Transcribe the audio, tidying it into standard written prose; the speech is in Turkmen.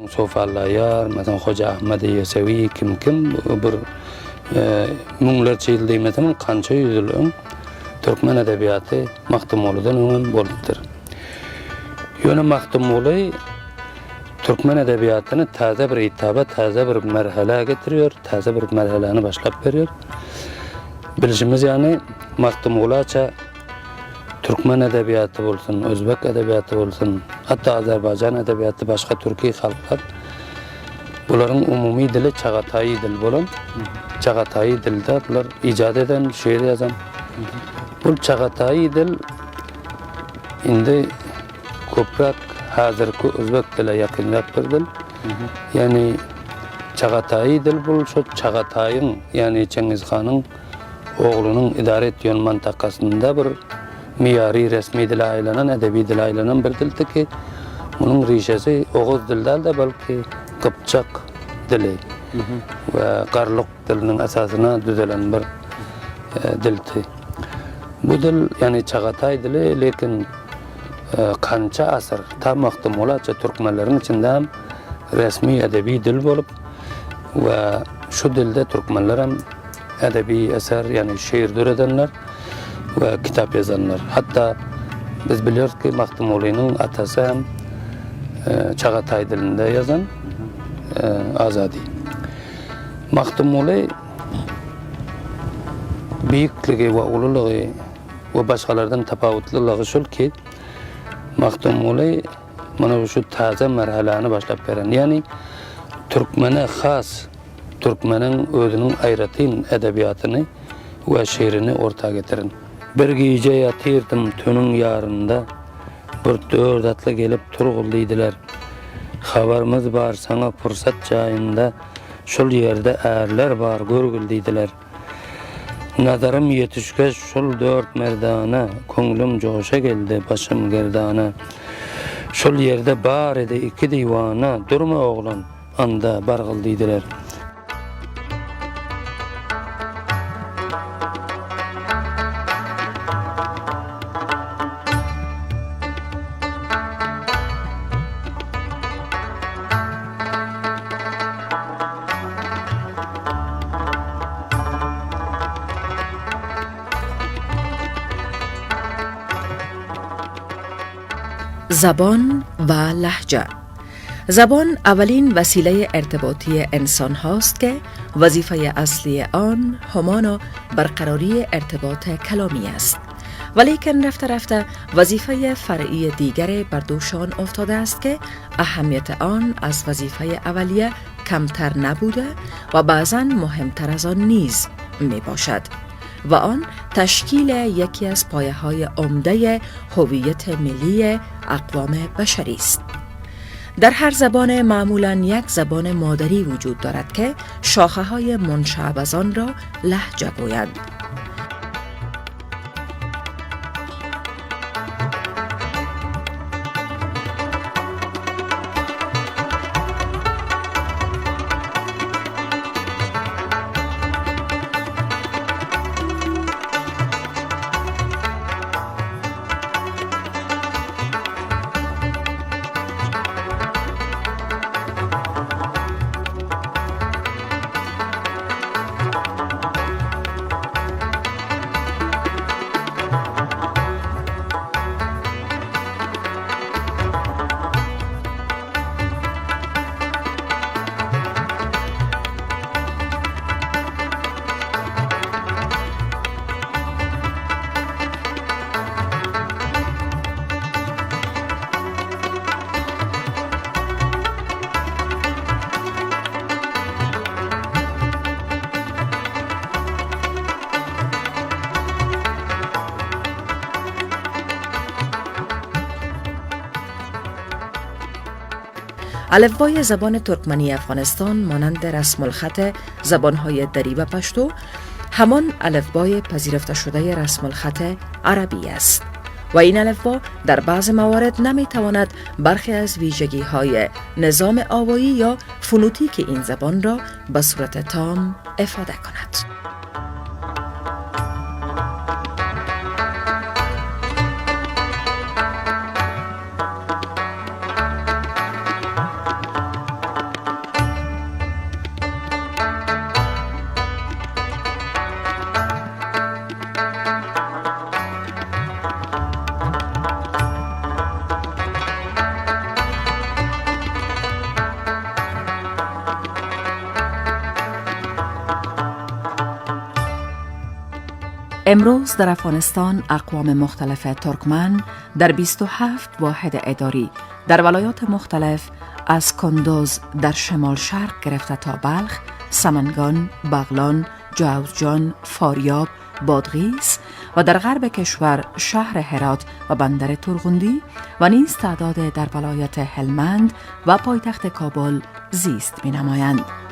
Sofi Allaýar, meselem, Hoja Ahmedi Ýesewi, kim-kim bir müňlerçe ýyl diýmesem, kança ýüz ýyl öň türkmen edebiýaty Magtymgulydan öňem bolupdyr. Ýöne Magtymguly türkmen edebiýatyny täze bir etaba, täze bir merhelä getirýär, täze bir merheläni başlap berýär. Bilşimiz ýaly, Magtymgulaça Türkmen edebiýaty bolsun, özbek edebiýaty bolsun, hatda azerbaýjan edebiýaty, başga türki halklar bularyň umumy dili çagataýy dil bolan. Çagataýy dilde bular ijat eden, şyr ýazan. Bu çagataýy dil indi köpräk häzirki özbek dile ýakynrak bir dil. Ýagny çagataýy dil bul şo çagataýyň, ýagny Çingiz hanyň oglunyň idare etýän mantakasynda bir miýary resmi dile aýlanan, edebi dile aýlanan bir dildi ki, munuň rişesi oguz dili däl-de, belki gypjak dili we garluk diliniň esasyna düzelen bir dildi. Bu dil, ýagny çagataý dili, lekin kança asyr, ta Magtymgulaça türkmenleriň içinde hem resmi edebi dil bolup we şu dilde türkmenler hem Edebi eser, ýagny şygyr döredenler we kitap ýazanlar. Hatda biz bilýäris ki, Magtymgulynyň atasy hem çagataý dilinde ýazan Azady. Magtymguly beýikligi we ululygy we başgalardan tapawutlylygy şul ki, Magtymguly mana şu täze merheläni başlap beren, ýagny türkmene has Türkmeniň özüniň aýratyn edebiýatyny we şygryny orta getirin. Bir gije ýatyrdym tünüň ýarynda, Bir dört atly gelip turgul diýdiler. Habarymyz bar saňa pursat jaýynda, Şol ýerde ärler bar görgül diýdiler. Nazarym ýetişgeç şol dört merdana, Köňlüm joşa geldi, başym gerdana. Şol ýerde bar idi iki diwana, Durma oglan, Anda bargyl diýdiler. زبان و لهجه زبان اولین وسیله ارتباطی انسان هاست که وظیفه اصلی آن همانا برقراری ارتباط کلامی است. ولیکن رفته رفته وظیفه فرعی دیگر بر دوشان افتاده است که اهمیت آن از وظیفه اولیه کمتر نبوده و بعضا مهمتر از آن نیز می باشد. و آن تشکیل یکی از پایه های عمده هویت ملی اقوام بشری است. در هر زبان معمولا یک زبان مادری وجود دارد که شاخه های منشعب از آن را لهجه گویند. الفبای زبان ترکمنی افغانستان مانند رسم الخط زبانهای دری و پشتو همان الفبای پذیرفته شده رسم الخط عربی است و این الفبا در بعض موارد نمی تواند برخی از ویژگی های نظام آوایی یا فونوتیک این زبان را به صورت تام افاده کند. امروز در افغانستان اقوام مختلف ترکمن در 27 واحد اداری در ولایات مختلف از کندوز در شمال شرق گرفته تا بلخ، سمنگان، بغلان، جوزجان، فاریاب، بادغیس و در غرب کشور شهر هرات و بندر تورغندی و نیز تعداد در ولایت هلمند و پایتخت کابل زیست می نمایند.